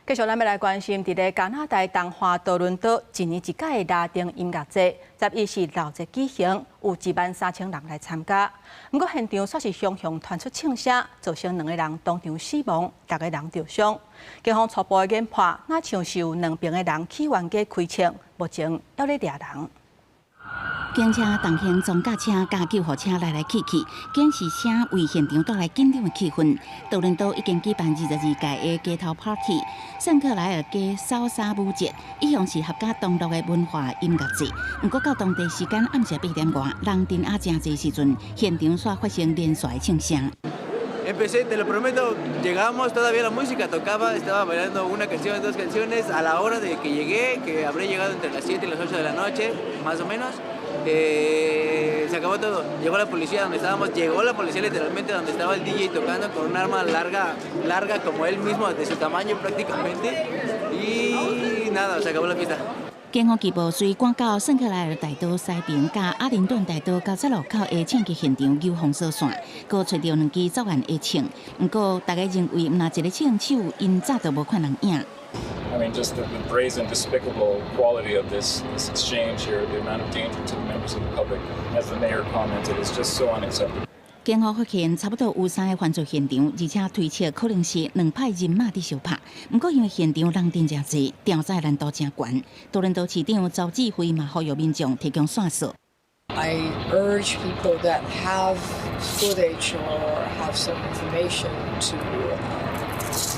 繼續咱欲來關心，佇咧加拿大東岸多倫多，一年一屆的拉丁音樂節，11是鬧熱舉行，有1萬3千人來參加。毋過現場煞是雄雄傳出槍聲，造成兩個人當場死亡，六個人著傷。警方初步的研判，若像是有兩爿的人去冤家開槍，目前猶咧掠人。警車重型裝甲車佮救護車來來去去，警示聲為現場帶來緊張的氣氛。多倫多已經舉辦22屆的街頭 party，聖克萊爾街騷莎舞節一向是合家同樂的文化音樂節。毋過到當地時間暗時8點外，人陣也誠濟時陣，現場煞發生連續的槍聲。 Empecé, te lo prometo, llegamos, todavía la música tocaba, estaba bailando una canción, dos canciones. A la hora de que llegué, que habré llegado entre las 7 y las 8 de la noche, más o menos, se acabó todo. Llegó la policía donde estábamos, llegó la policía literalmente donde estaba el DJ tocando con un arma larga, larga como él mismo, de su tamaño prácticamente, y nada, se acabó la fiesta. 警方計報隨趕到聖克萊爾大道西爿佮阿靈頓大道交叉路口的槍擊現場糾封鎖線，閣揣著兩支作案的槍。毋過，大家認為毋若一个槍手，𪜶早就無看人影。 I mean, just the brazen, despicable quality of this exchange here, the amount of danger to the members of the public, as the mayor commented, is just so unacceptable. 警方發現差不多有三个犯罪現場，而且推測可能是兩派人馬佇相拍。毋過因為現場人陣誠濟，調查難度誠懸。多倫多市長鄒至蕙嘛呼籲民眾提供線索。 I urge people that have footage or have some information to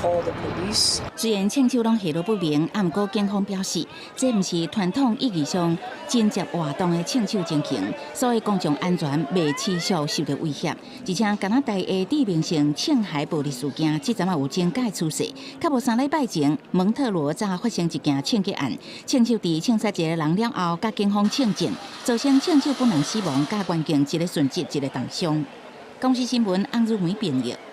call the police. 雖然槍手攏下落不明，毋過警方表示，這毋是傳統意義上偵緝活動的槍手情形，所以公眾安全袂持續受到威脅。而且加拿大的致命性槍械暴力事件，這陣仔有增加趨勢。較無3禮拜前，蒙特羅則發生一件槍擊案，槍手佇槍殺一个人了後，佮警方槍戰，造成槍手本人死亡，佮環境一个殉職，一个重傷。公視新聞翁如梅編譯。